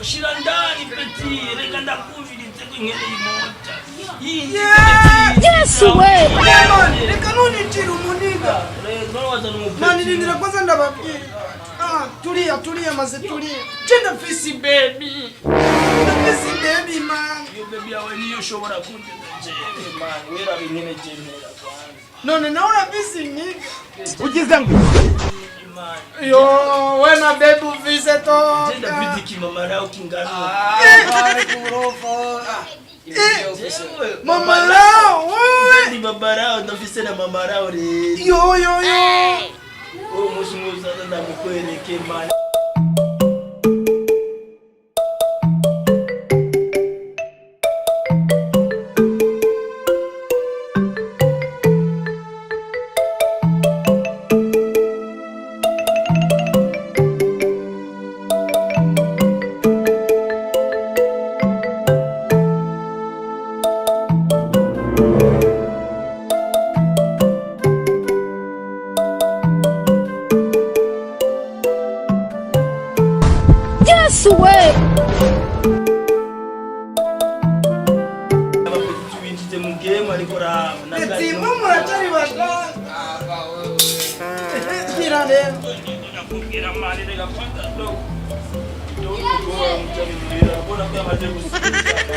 Shira ndani, petit, reka ndakumvirize ko nkeneye imota. Yesu we! Man, reka ntunicire umuniga. Man, rindira kwanza ndababwira. Ah, tulia, tulia maze, tulia. Je, ndafise baby, ndafise baby, man. Iyo baby yawe niyo ushobora kundeza jewe, man? Wera binkene jemera kwanza. None nawe urafise iniga? Ugize ngo Man, yo, we na baby ufise je toka. ndafite ikimama nawe kingana. Jewe, mama lao wewe. Ndi baba rao, ndafise na mama rao rero. Yo, yo, yo. Uwo munsi umwe uzaza ndamukwereke, man. Yesu we! Abapetits winjije mu game, ariko raba. Eti mwe muracari bashaka gira rero. Nakubwira, man, reka kwanza ndokugora mujani muhira, ubona ko yamaze gusiza.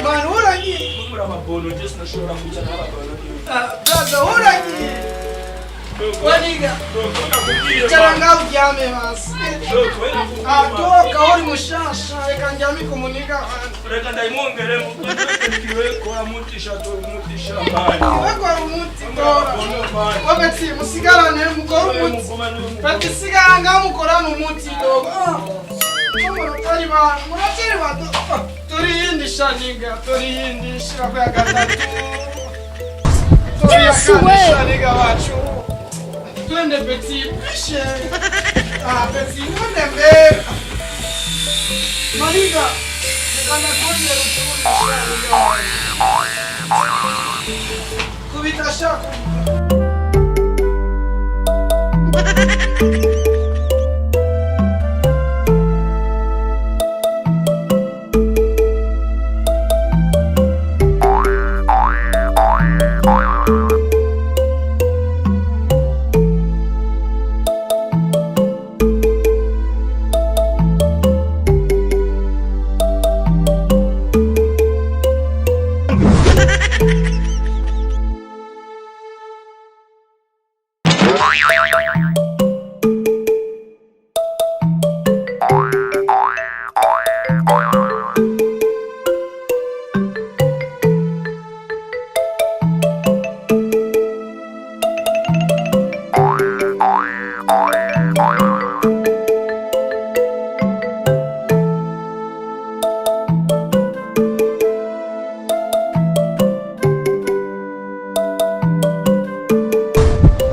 Man, uragiye. Muri amabono, je sinashobora kuja n'ababono. Ah, brother, uragiye waniga. Icara ngaho uryame basi. Ah, toka, uri mushasha, reka ndyame ku muniga wanje. Reka ndayimwongere kora mutisha to mutisha, man. Wekora umuti, tora. Wabetsi musigarane mukore umuti. Bati sigara ngaho mukorane umuti, dogo. Ah, muratari ba muratari bato. Ah, turiyindisha niga, turiyindisha kwa gatatu. Yesu we! Niga wacu. Twende, petit, pishe. Ah, petit, twende mbere. Maniga, reka ndakongera utundi sha niga wanje. Kubita sha, kubita.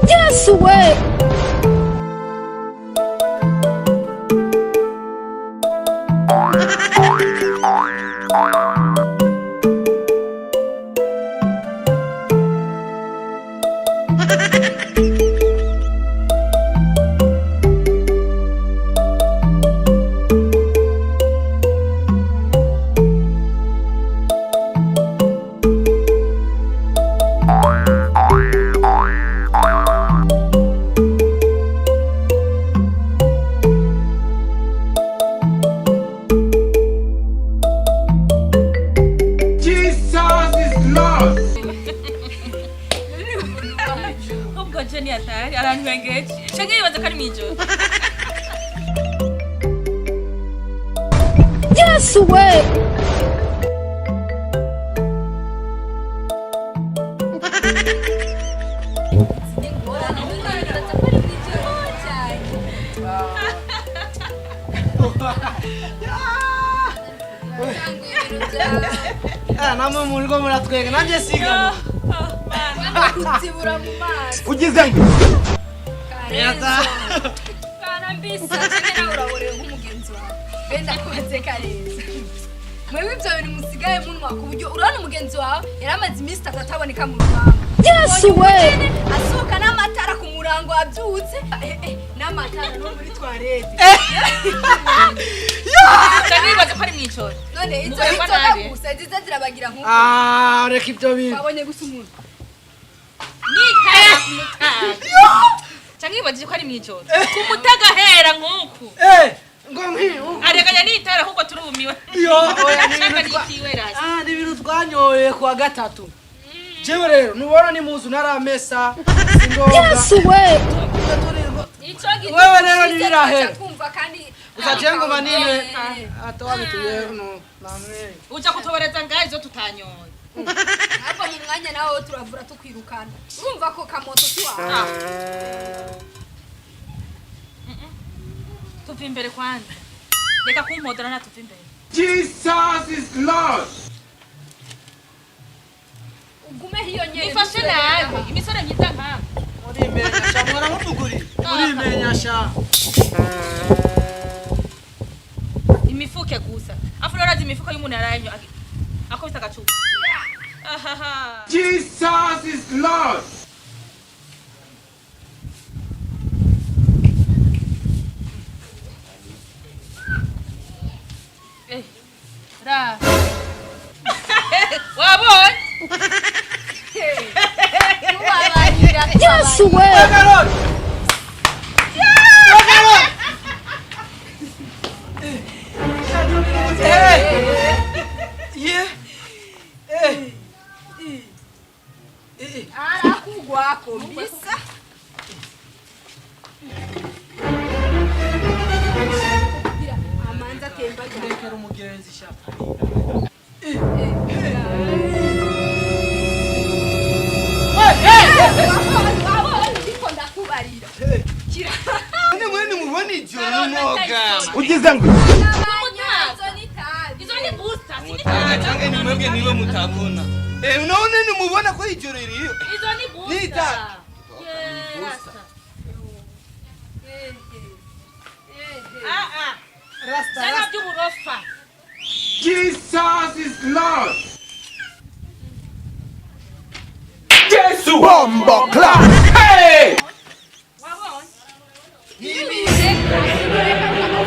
Yesu we! Jesus is Lord. Ubwo Jenny atari arantwengeje, canke yibaza ko ari mw'ijoro. Yesu we! Yibaza ko ari mw'ijoro cyane. Ah, namwe muriko muratwenga, nanjye sigana. Kuzibura mu maso. Ugize ngo Kana mbisa, canke nawe uraborewe nk'umugenzi wawe. Benda kubaze, Karenzo, mwebwe ivyo bintu musigaye munwa ku buryo urabona umugenzi wawe yari amaze iminsi 3 ataboneka mu rupangu. Yesu we! Asohoka n'amatara ku murango. murango abyutse n'amatara no muri toilette. Canke yibaza ko ari mw'ijoro. None izo Mukorerwa inzoga nabi. gusa ziza zirabagira nk'uko. Ah, reka ibyo bintu. Babonye gusa umuntu. Nitara ku mutaga. Canke yibajije ko ari mw'ijoro. Ku mutaga hera nk'uku. Eh, ngo nki uku. Areganya nitara ahubwo turumiwe. Yo, oya, ni Shaka ibintu twa- nitiwe rasi. Ah, ni ibintu twanyoye kuwa gatatu. Jewe rero nubona ni muzu naramesa sindoga. Yesu we! Ico giti Wewe rero ntibirahera. Twumva kandi Gusa jewe ngoma niwe atoa bituye no namwe. uja kutobereza ngaho izo tutanyoye. Ahubwo mu mwanya nawe turavura tukwirukana. Urumva ko kamoto tiwawe. Ah. Tuva imbere kwanza. Reka kumpodora na tuva imbere. Jesus is Lord. Ugume hiyo nyene. Nifashe nabi imisore myiza nkawe. Murimenya sha mwara muvuguri. Murimenya sha. Imifuke gusa. Afu rero urazi imifuko y'umuntu yarayanywa akubita agacupa. Ahaha. Jesus is Lord. Eh. Ra. Wabonye? Tubabarira. Yesu we! Karoli. Karoli. Eh. Ye. Eh. Eh. Arakugwako mbisa. Amanza atemba cyane. Ndekera umugenzi sha. Wabonye ndiko ndakubarira. Kira. None mwene mubona ijoro n'umwoga. Ugize ngo Izo ni tabi. Izo ni booster, si ni Mutaga canke ni mwebwe niwe mutabona. Eh, none nimubona ko ijoro ririyo. Izo ni booster. Nita. Yes. Ah ah. Rasta Zana rasta. by'uburofa. Jesus is Lord. Jesus. Bombo clap. Hey! Wabonye?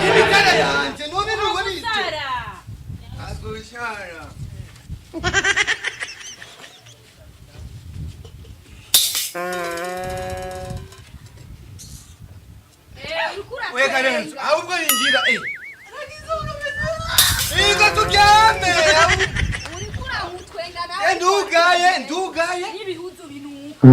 Imikara yanje none nubona ijoro. Sara. Agushara. We Karenzo, ahubwo injira eh. Ingo turyame. Uriko uramutwenga nawe. Ndugaye, ndugaye. N'ibihuzu binuka.